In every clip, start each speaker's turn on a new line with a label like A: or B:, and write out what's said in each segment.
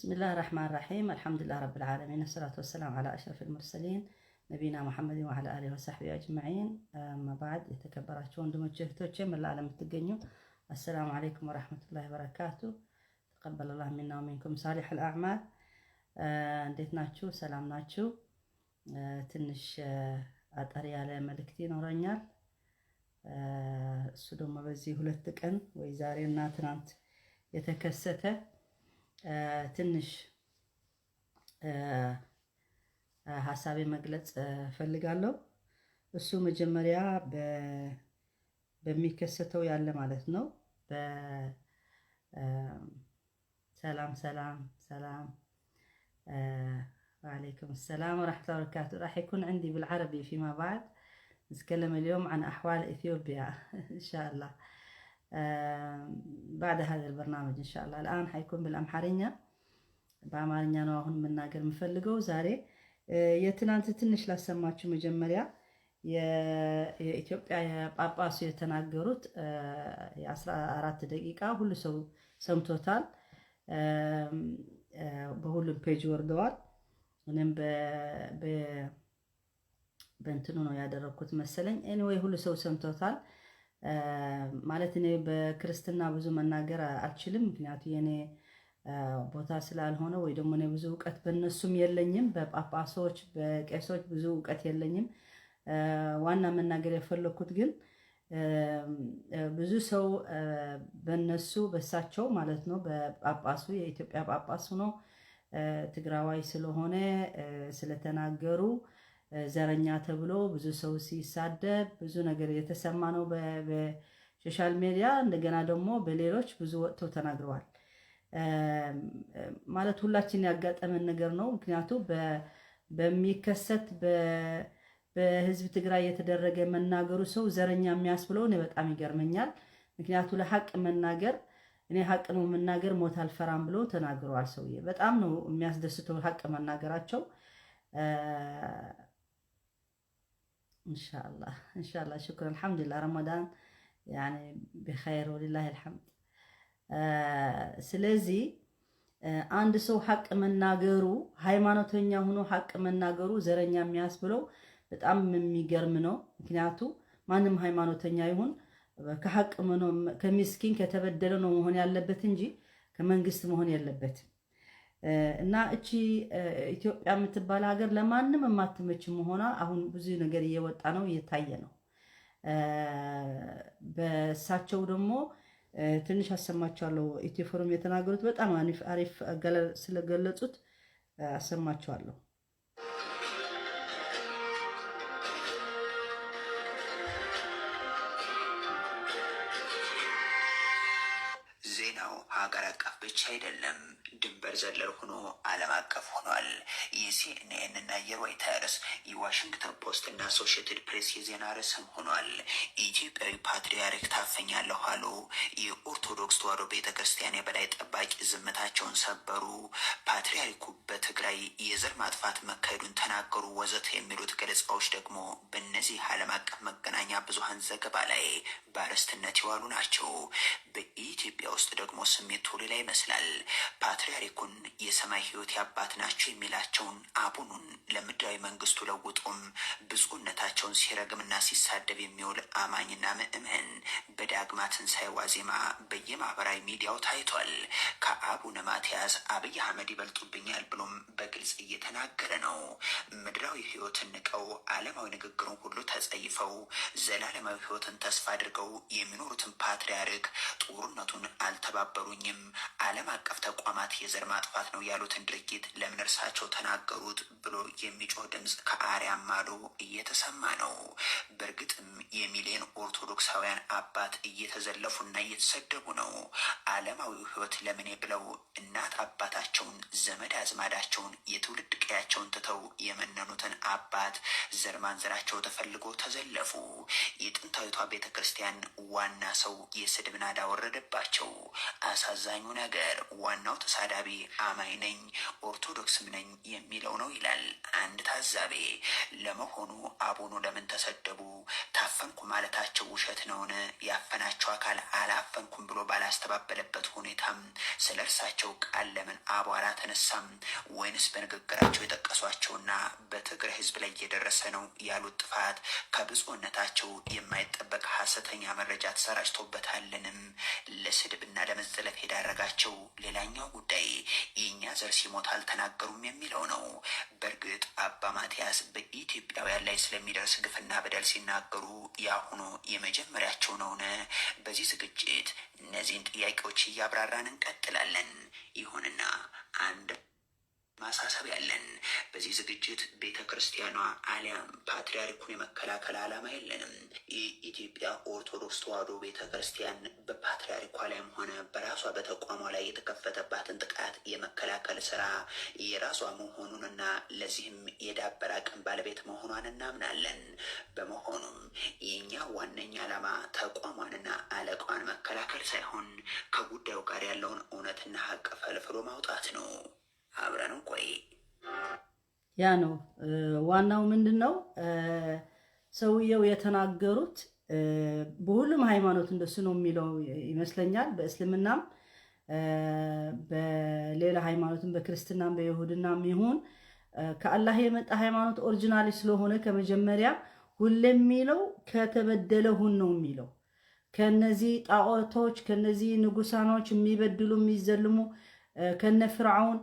A: بسم الله الرحمن الرحيم، الحمد لله رب العالمين، الصلاة والسلام على أشرف المرسلين، نبينا محمد وعلى آله وصحبه أجمعين، أما بعد። የተከበራችሁ ወንድሞቼ እህቶቼ፣ መላ ዓለም የምትገኙ السلام عليكم ورحمة الله وبركاته። تقبل الله منا ومنكم صالح الأعمال። እንዴት ናችሁ? ሰላም ናችሁ? ትንሽ አጠር ያለ መልእክት ይኖረኛል። እሱ ደግሞ በዚህ 2 ቀን ወይ ዛሬና ትናንት የተከሰተ ትንሽ ሀሳቤ መግለጽ እፈልጋለሁ። እሱ መጀመሪያ በሚከሰተው ያለ ማለት ነው። ሰላም ሰላም ሰላም፣ وعليكم السلام ورحمة الله وبركاته. راح يكون عندي بالعربي فيما بعد، نتكلم اليوم عن أحوال إثيوبيا إن شاء الله بعد هذا البرنامج إن شاء الله. الآن حيكون بالأمحارية። በአማርኛ ነው አሁን መናገር የምፈልገው ዛሬ። የትናንት ትንሽ ላሰማችሁ። መጀመሪያ የኢትዮጵያ ጳጳሱ የተናገሩት የ14 ደቂቃ ሁሉ ሰው ሰምቶታል። በሁሉም page ወርደዋል። እኔም በእንትኑ ነው ያደረግኩት መሰለኝ። Anyway ሁሉ ሰው ሰምቶታል። ማለት እኔ በክርስትና ብዙ መናገር አልችልም፣ ምክንያቱ የኔ ቦታ ስላልሆነ ወይ ደግሞ እኔ ብዙ እውቀት በእነሱም የለኝም፣ በጳጳሶች በቄሶች ብዙ እውቀት የለኝም። ዋና መናገር የፈለግኩት ግን ብዙ ሰው በነሱ በሳቸው ማለት ነው፣ በጳጳሱ፣ የኢትዮጵያ ጳጳስ ሆኖ ትግራዋይ ስለሆነ ስለተናገሩ ዘረኛ ተብሎ ብዙ ሰው ሲሳደብ ብዙ ነገር የተሰማ ነው በ social media። እንደገና ደግሞ በሌሎች ብዙ ወጥተው ተናግረዋል። ማለት ሁላችን ያጋጠመን ነገር ነው። ምክንያቱ በሚከሰት በህዝብ ትግራይ የተደረገ መናገሩ ሰው ዘረኛ የሚያስብለው እኔ በጣም ይገርመኛል። ምክንያቱ ለሀቅ መናገር፣ እኔ ሀቅ ነው መናገር ሞት አልፈራም ብሎ ተናግረዋል። ሰውዬ በጣም ነው የሚያስደስተው ሀቅ መናገራቸው። ኢንሻአላህ ኢንሻአላህ፣ شكرا። الحمد لله، رمضان يعني بخير ولله الحمد። ስለዚህ አንድ ሰው ሀቅ መናገሩ፣ ሃይማኖተኛ ሆኖ ሀቅ መናገሩ ዘረኛ የሚያስብለው በጣም የሚገርም ነው። ምክንያቱ ማንም ሃይማኖተኛ ይሁን ከሀቅ ከሚስኪን ከተበደለ ነው መሆን ያለበት እንጂ ከመንግስት መሆን የለበትም። እና እቺ ኢትዮጵያ የምትባል ሀገር ለማንም የማትመች መሆኗ አሁን ብዙ ነገር እየወጣ ነው፣ እየታየ ነው። በእሳቸው ደግሞ ትንሽ አሰማቸዋለሁ። ኢትዮ ፎረም የተናገሩት በጣም አሪፍ ስለገለጹት አሰማቸዋለሁ።
B: ዜናው ሀገር አቀፍ ብቻ አይደለም፣ ድንበር ዘለል ሆኖ ዓለም አቀፍ ሆኗል። የሲኤንኤን እና የሮይተርስ፣ የዋሽንግተን ፖስት እና አሶሺየትድ ፕሬስ የዜና ርዕስም ሆኗል። ኢትዮጵያዊ ፓትርያርክ ታፈኛለሁ አሉ። የኦርቶዶክስ ተዋሕዶ ቤተ ክርስቲያን የበላይ ጠባቂ ዝምታቸውን ሰበሩ። ፓትርያርኩ በትግራይ የዘር ማጥፋት መካሄዱን ተናገሩ። ወዘተ የሚሉት ገለጻዎች ደግሞ በእነዚህ ዓለም አቀፍ መገናኛ ብዙኃን ዘገባ ላይ በአርዕስትነት የዋሉ ናቸው። በኢትዮጵያ ውስጥ ደግሞ ስሜቱ ሌላ ይመስላል። ፓትርያርኩን የሰማይ ሕይወት ያባት ናቸው የሚላቸውን አቡኑን ለምድራዊ መንግስቱ ለውጦም ብፁዕነታቸውን ሲረግምና ሲሳደብ የሚውል አማኝና ምእመን በዳግማ ትንሣኤ ዋዜማ በየማህበራዊ ሚዲያው ታይቷል። ከአቡነ ማትያስ አብይ አህመድ ይበልጡብኛል ብሎም በግልጽ እየተናገረ ነው። ምድራዊ ሕይወትን ንቀው፣ ዓለማዊ ንግግሩን ሁሉ ተጸይፈው፣ ዘላለማዊ ሕይወትን ተስፋ አድርገው የሚኖሩትን ፓትርያርክ ጦርነቱን አልተባበሩኝም፣ ዓለም አቀፍ ተቋማት የዘር ማጥፋት ነው ያሉትን ድርጊት ለምን እርሳቸው ተናገሩት ብሎ የሚጮህ ድምፅ ከአርያም ማዶ እየተሰማ ነው። በእርግጥም የሚሊዮን ኦርቶዶክሳውያን አባት እየተዘለፉና እየተሰደቡ ነው። ዓለማዊው ሕይወት ለምኔ ብለው እናት አባታቸውን፣ ዘመድ አዝማዳቸውን፣ የትውልድ ቀያቸውን ትተው የመነኑትን አባት ዘር ማንዘራቸው ተፈልጎ ተዘለፉ። የጥንታዊቷ ቤተ ክርስቲያን ዋና ሰው የስድብ ናዳ ወረደባቸው። አሳዛኙ ነገር ነገር ዋናው ተሳዳቢ አማኝ ነኝ ኦርቶዶክስም ነኝ የሚለው ነው ይላል አንድ ታዛቢ። ለመሆኑ አቡኑ ለምን ተሰደቡ? ታፈንኩ ማለታቸው ውሸት ነውን? ያፈናቸው አካል አላፈንኩም ብሎ ባላስተባበለበት ሁኔታም ስለ እርሳቸው ቃል ለምን አቧራ ተነሳም? ወይንስ በንግግራቸው የጠቀሷቸውና በትግራይ ሕዝብ ላይ እየደረሰ ነው ያሉት ጥፋት ከብፁዕነታቸው የማይጠበቅ ሐሰተኛ መረጃ ተሰራጭቶበታልንም ለስድብና ለመዘለፍ የዳረጋቸው? ሌላኛው ጉዳይ የእኛ ዘር ሲሞት አልተናገሩም የሚለው ነው። በእርግጥ አባ ማትያስ በኢትዮጵያውያን ላይ ስለሚደርስ ግፍና በደል ሲናገሩ ያሁኑ የመጀመሪያቸው ነውን? በዚህ ዝግጅት እነዚህን ጥያቄዎች እያብራራን እንቀጥላለን። ይሁንና አንድ ማሳሰቢያ ያለን፣ በዚህ ዝግጅት ቤተ ክርስቲያኗ አሊያም ፓትርያርኩን የመከላከል ዓላማ የለንም። የኢትዮጵያ ኦርቶዶክስ ተዋሕዶ ቤተ ክርስቲያን በፓትርያርኳ ላይም ሆነ በራሷ በተቋሟ ላይ የተከፈተባትን ጥቃት የመከላከል ስራ የራሷ መሆኑንና ለዚህም የዳበረ አቅም ባለቤት መሆኗን እናምናለን። በመሆኑም የእኛ ዋነኛ ዓላማ ተቋሟንና አለቃዋን መከላከል ሳይሆን ከጉዳዩ ጋር ያለውን እውነትና ሀቅ ፈልፍሎ ማውጣት ነው። አብረን ቆይ።
A: ያ ነው ዋናው። ምንድን ነው ሰውየው የተናገሩት? በሁሉም ሃይማኖት እንደሱ ነው የሚለው ይመስለኛል። በእስልምናም በሌላ ሃይማኖትም በክርስትናም በይሁድናም ይሁን ከአላህ የመጣ ሃይማኖት originally ስለሆነ ከመጀመሪያ ሁሌ የሚለው ከተበደለ ሁን ነው የሚለው። ከነዚህ ጣዖቶች፣ ከነዚህ ንጉሳኖች የሚበድሉ የሚዘልሙ፣ ከነ ፍርዓውን፣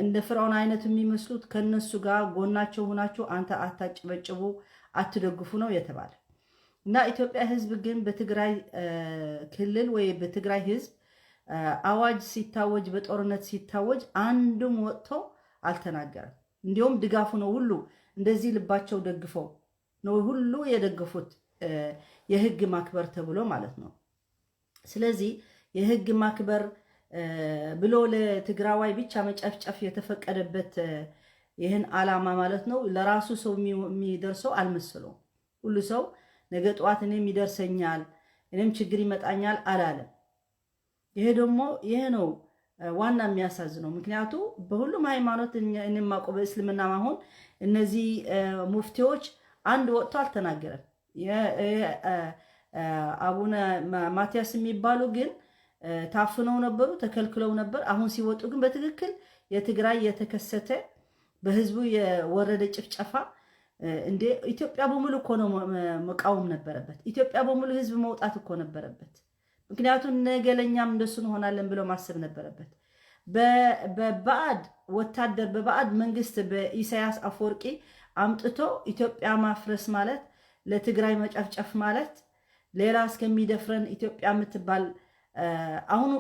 A: እንደ ፍርዓውን አይነት የሚመስሉት ከነሱ ጋር ጎናቸው ሁናችሁ አንተ አታጭበጭቡ፣ አትደግፉ ነው የተባለ። እና ኢትዮጵያ ህዝብ ግን በትግራይ ክልል ወይ በትግራይ ህዝብ አዋጅ ሲታወጅ፣ በጦርነት ሲታወጅ አንዱም ወጥቶ አልተናገረም። እንዲሁም ድጋፉ ነው ሁሉ እንደዚህ ልባቸው ደግፈው ነው ሁሉ የደገፉት፣ የህግ ማክበር ተብሎ ማለት ነው። ስለዚህ የህግ ማክበር ብሎ ለትግራዋይ ብቻ መጨፍጨፍ የተፈቀደበት ይህን ዓላማ ማለት ነው ለራሱ ሰው የሚደርሰው አልመሰለውም። ሁሉ ሰው ነገ ጠዋት እኔም ይደርሰኛል፣ እኔም ችግር ይመጣኛል አላለም። ይሄ ደግሞ ይሄ ነው ዋና የሚያሳዝነው። ምክንያቱ በሁሉም ሃይማኖት እኔ የማውቀው በእስልምና አሁን እነዚህ ሙፍቲዎች አንድ ወጥቶ አልተናገረም። አቡነ ማቲያስ የሚባሉ ግን ታፍነው ነበሩ፣ ተከልክለው ነበር። አሁን ሲወጡ ግን በትክክል የትግራይ የተከሰተ በህዝቡ የወረደ ጭፍጨፋ እንዴ፣ ኢትዮጵያ በሙሉ እኮ ነው መቃወም ነበረበት። ኢትዮጵያ በሙሉ ህዝብ መውጣት እኮ ነበረበት። ምክንያቱም ነገ ለእኛም እንደሱ እንሆናለን ብሎ ማሰብ ነበረበት። በባዕድ ወታደር፣ በባዕድ መንግስት፣ በኢሳያስ አፈወርቂ አምጥቶ ኢትዮጵያ ማፍረስ ማለት፣ ለትግራይ መጨፍጨፍ ማለት፣ ሌላ እስከሚደፍረን ኢትዮጵያ የምትባል አሁኑ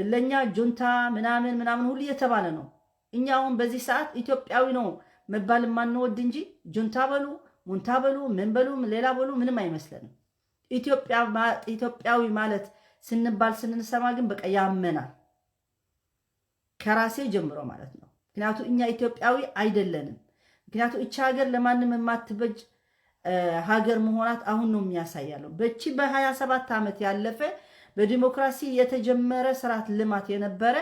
A: ለእኛ ጁንታ ምናምን ምናምን ሁሉ እየተባለ ነው። እኛ አሁን በዚህ ሰዓት ኢትዮጵያዊ ነው መባል የማንወድ እንጂ ጁንታ በሉ፣ ሙንታ በሉ፣ ምን በሉ፣ ሌላ በሉ ምንም አይመስለንም። ኢትዮጵያዊ ማለት ስንባል ስንሰማ ግን በቃ ያመናል። ከራሴ ጀምሮ ማለት ነው። ምክንያቱ እኛ ኢትዮጵያዊ አይደለንም። ምክንያቱ እቺ ሀገር ለማንም የማትበጅ ሀገር መሆናት አሁን ነው የሚያሳያለው። በቺ በ27 ዓመት ያለፈ በዲሞክራሲ የተጀመረ ስርዓት ልማት የነበረ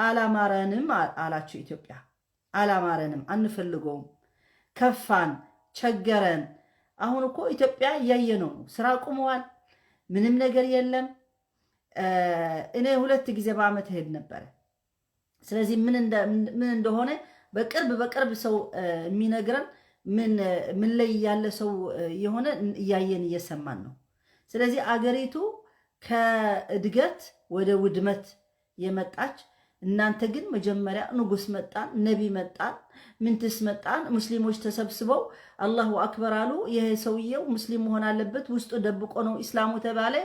A: አላማረንም አላችሁ። ኢትዮጵያ አላማረንም፣ አንፈልገውም፣ ከፋን፣ ቸገረን። አሁን እኮ ኢትዮጵያ እያየ ነው። ስራ ቁመዋል። ምንም ነገር የለም። እኔ ሁለት ጊዜ በአመት እሄድ ነበረ። ስለዚህ ምን እንደሆነ በቅርብ በቅርብ ሰው የሚነግረን ምን ላይ ያለ ሰው የሆነ እያየን እየሰማን ነው። ስለዚህ አገሪቱ ከእድገት ወደ ውድመት የመጣች፣ እናንተ ግን መጀመሪያ ንጉስ መጣን፣ ነቢ መጣን፣ ምንትስ መጣን፣ ሙስሊሞች ተሰብስበው አላሁ አክበር አሉ። ይሄ ሰውየው ሙስሊም መሆን አለበት፣ ውስጡ ደብቆ ነው ኢስላሙ ተባለ።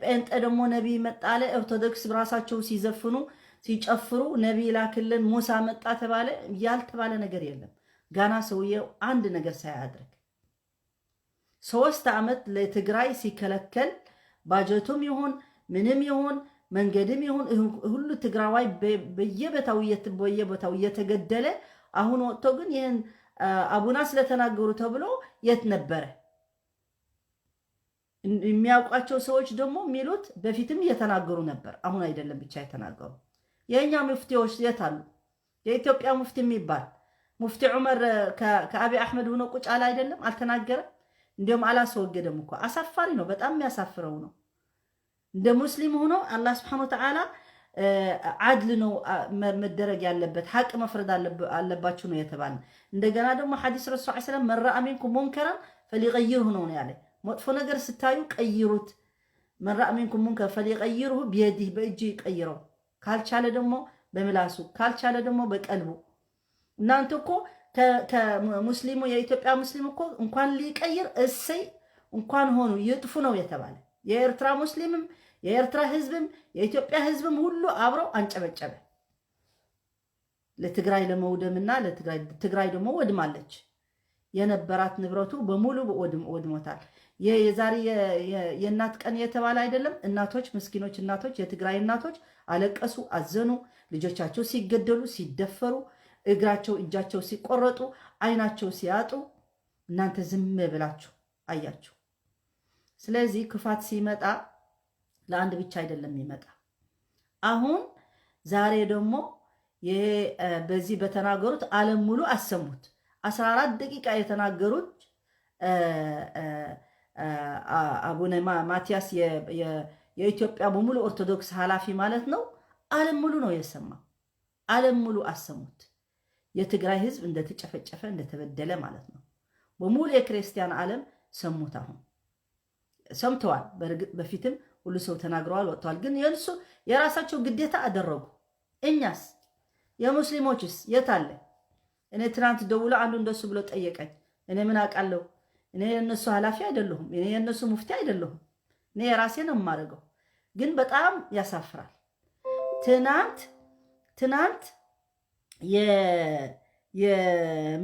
A: ጴንጠ ደግሞ ነቢ መጣለ። ኦርቶዶክስ ራሳቸው ሲዘፍኑ ሲጨፍሩ ነቢ ላክልን ሙሳ መጣ ተባለ። ያልተባለ ነገር የለም። ጋና ሰውየው አንድ ነገር ሳያደርግ 3 ዓመት ለትግራይ ሲከለከል ባጀቱም ይሁን ምንም ይሁን መንገድም ይሁን ሁሉ ትግራዋይ በየቦታው በየቦታው እየተገደለ አሁን ወጥቶ ግን ይህን አቡና ስለተናገሩ ተብሎ የት ነበረ? የሚያውቋቸው ሰዎች ደግሞ የሚሉት በፊትም እየተናገሩ ነበር። አሁን አይደለም ብቻ የተናገሩ። የእኛ ሙፍቲዎች የት አሉ? የኢትዮጵያ ሙፍቲ የሚባል ሙፍቲ ዑመር ከአብይ አሕመድ ሆኖ ቁጭ አለ አይደለም? አልተናገረም? እንዲሁም አላስወገደም እኮ። አሳፋሪ ነው። በጣም የሚያሳፍረው ነው። እንደ ሙስሊም ሆኖ አላህ ስብሐነ ወተዓላ ዓድል ነው መደረግ ያለበት፣ ሐቅ መፍረድ አለባችሁ ነው የተባለ። እንደገና ደግሞ ሐዲስ ረሱል ሰለም من رأى منكم منكرا فليغيره ነው ያለ። መጥፎ ነገር ስታዩ ቀይሩት። من رأى منكم منكرا فليغيره بيده፣ በእጁ ይቀይረው፣ ካልቻለ ደግሞ በምላሱ፣ ካልቻለ ደግሞ በቀልቡ። እናንተ እኮ ከሙስሊሙ የኢትዮጵያ ሙስሊም እኮ እንኳን ሊቀይር እሰይ እንኳን ሆኑ ይጥፉ ነው የተባለ። የኤርትራ ሙስሊምም የኤርትራ ህዝብም የኢትዮጵያ ህዝብም ሁሉ አብረው አንጨበጨበ። ለትግራይ ለመውደምና ለትግራይ ትግራይ ደግሞ ወድማለች። የነበራት ንብረቱ በሙሉ ወድሞታል። የዛሬ የእናት ቀን የተባለ አይደለም። እናቶች፣ ምስኪኖች እናቶች፣ የትግራይ እናቶች አለቀሱ፣ አዘኑ። ልጆቻቸው ሲገደሉ፣ ሲደፈሩ፣ እግራቸው እጃቸው ሲቆረጡ፣ አይናቸው ሲያጡ እናንተ ዝም ብላችሁ አያችሁ። ስለዚህ ክፋት ሲመጣ ለአንድ ብቻ አይደለም የሚመጣ። አሁን ዛሬ ደግሞ ይሄ በዚህ በተናገሩት ዓለም ሙሉ አሰሙት። 14 ደቂቃ የተናገሩት አቡነ ማቲያስ የኢትዮጵያ በሙሉ ኦርቶዶክስ ኃላፊ ማለት ነው። ዓለም ሙሉ ነው የሰማ። ዓለም ሙሉ አሰሙት። የትግራይ ህዝብ እንደተጨፈጨፈ እንደተበደለ ማለት ነው። በሙሉ የክርስቲያን ዓለም ሰሙት። አሁን ሰምተዋል። በእርግጥ በፊትም ሁሉ ሰው ተናግረዋል፣ ወጥተዋል። ግን የእንሱ የራሳቸው ግዴታ አደረጉ። እኛስ የሙስሊሞችስ የት አለ? እኔ ትናንት ደውሎ አንዱ እንደሱ ብሎ ጠየቀኝ። እኔ ምን አውቃለሁ? እኔ የእነሱ ኃላፊ አይደለሁም። እኔ የእነሱ ሙፍቲ አይደለሁም። እኔ የራሴ ነው የማደርገው። ግን በጣም ያሳፍራል። ትናንት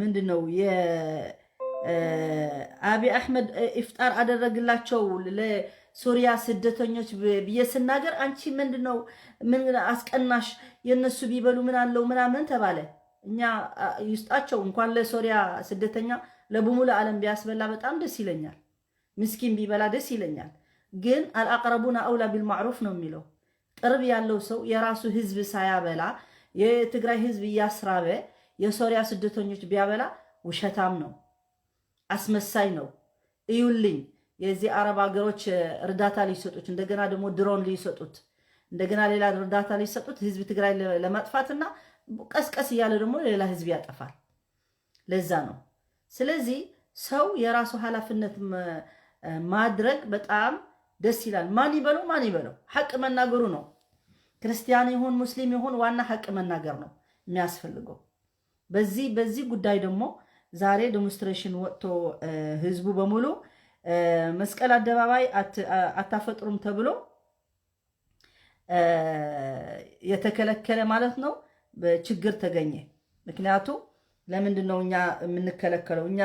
A: ምንድን ነው የአብይ አሕመድ ኢፍጣር አደረግላቸው ለሱሪያ ስደተኞች ብዬ ስናገር አንቺ ምንድን ነው ምን አስቀናሽ? የእነሱ ቢበሉ ምን አለው ምናምን ተባለ። እኛ ይስጣቸው፣ እንኳን ለሶሪያ ስደተኛ ለበሙሉ ዓለም ቢያስበላ በጣም ደስ ይለኛል። ምስኪን ቢበላ ደስ ይለኛል። ግን الأقربون أولى بالمعروف ነው የሚለው። ቅርብ ያለው ሰው የራሱ ህዝብ ሳያበላ የትግራይ ህዝብ እያስራበ የሶሪያ ስደተኞች ቢያበላ ውሸታም ነው፣ አስመሳይ ነው። እዩልኝ፣ የዚህ አረብ ሀገሮች እርዳታ ሊሰጡት፣ እንደገና ደግሞ ድሮን ሊሰጡት፣ እንደገና ሌላ እርዳታ ሊሰጡት ህዝብ ትግራይ ለማጥፋትና ቀስቀስ እያለ ደግሞ ሌላ ህዝብ ያጠፋል። ለዛ ነው። ስለዚህ ሰው የራሱ ኃላፊነት ማድረግ በጣም ደስ ይላል። ማን ይበለው ማን ይበለው ሐቅ መናገሩ ነው። ክርስቲያን ይሁን ሙስሊም ይሁን ዋና ሐቅ መናገር ነው የሚያስፈልገው። በዚህ ጉዳይ ደግሞ ዛሬ demonstration ወጥቶ ህዝቡ በሙሉ መስቀል አደባባይ አታፈጥሩም ተብሎ የተከለከለ ማለት ነው። ችግር ተገኘ። ምክንያቱ ለምንድን ነው እኛ የምንከለከለው? እኛ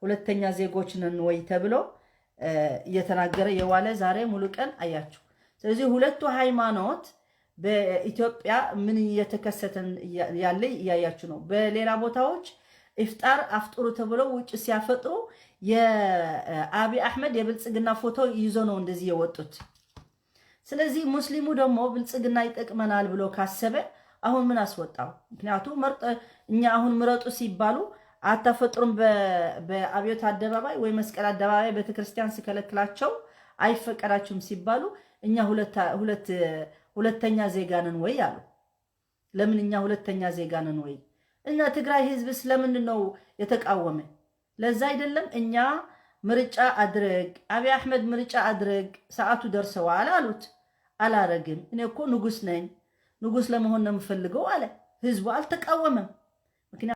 A: ሁለተኛ ዜጎች ነን ወይ ተብሎ እየተናገረ የዋለ ዛሬ ሙሉ ቀን አያችሁ። ስለዚህ ሁለቱ ሃይማኖት በኢትዮጵያ ምን እየተከሰተ ያለ እያያችሁ ነው። በሌላ ቦታዎች ኢፍጣር አፍጥሩ ተብለው ውጭ ሲያፈጥሩ የአብይ አሕመድ የብልጽግና ፎቶ ይዞ ነው እንደዚህ የወጡት። ስለዚህ ሙስሊሙ ደግሞ ብልጽግና ይጠቅመናል ብሎ ካሰበ አሁን ምን አስወጣው? ምክንያቱ እኛ አሁን ምረጡ ሲባሉ አታፈጥሩም በአብዮት አደባባይ ወይ መስቀል አደባባይ ቤተክርስቲያን ሲከለክላቸው አይፈቀዳችሁም ሲባሉ እኛ ሁለተኛ ዜጋ ነን ወይ አሉ። ለምን እኛ ሁለተኛ ዜጋ ነን ወይ? እና ትግራይ ህዝብስ ለምንድን ነው የተቃወመ? ለዛ አይደለም እኛ ምርጫ አድርግ አብይ አሕመድ ምርጫ አድርግ ሰዓቱ ደርሰዋል አሉት። አላረግም፣ እኔ እኮ ንጉስ ነኝ፣ ንጉስ ለመሆን ነው የምፈልገው አለ። ህዝቡ አልተቃወመም።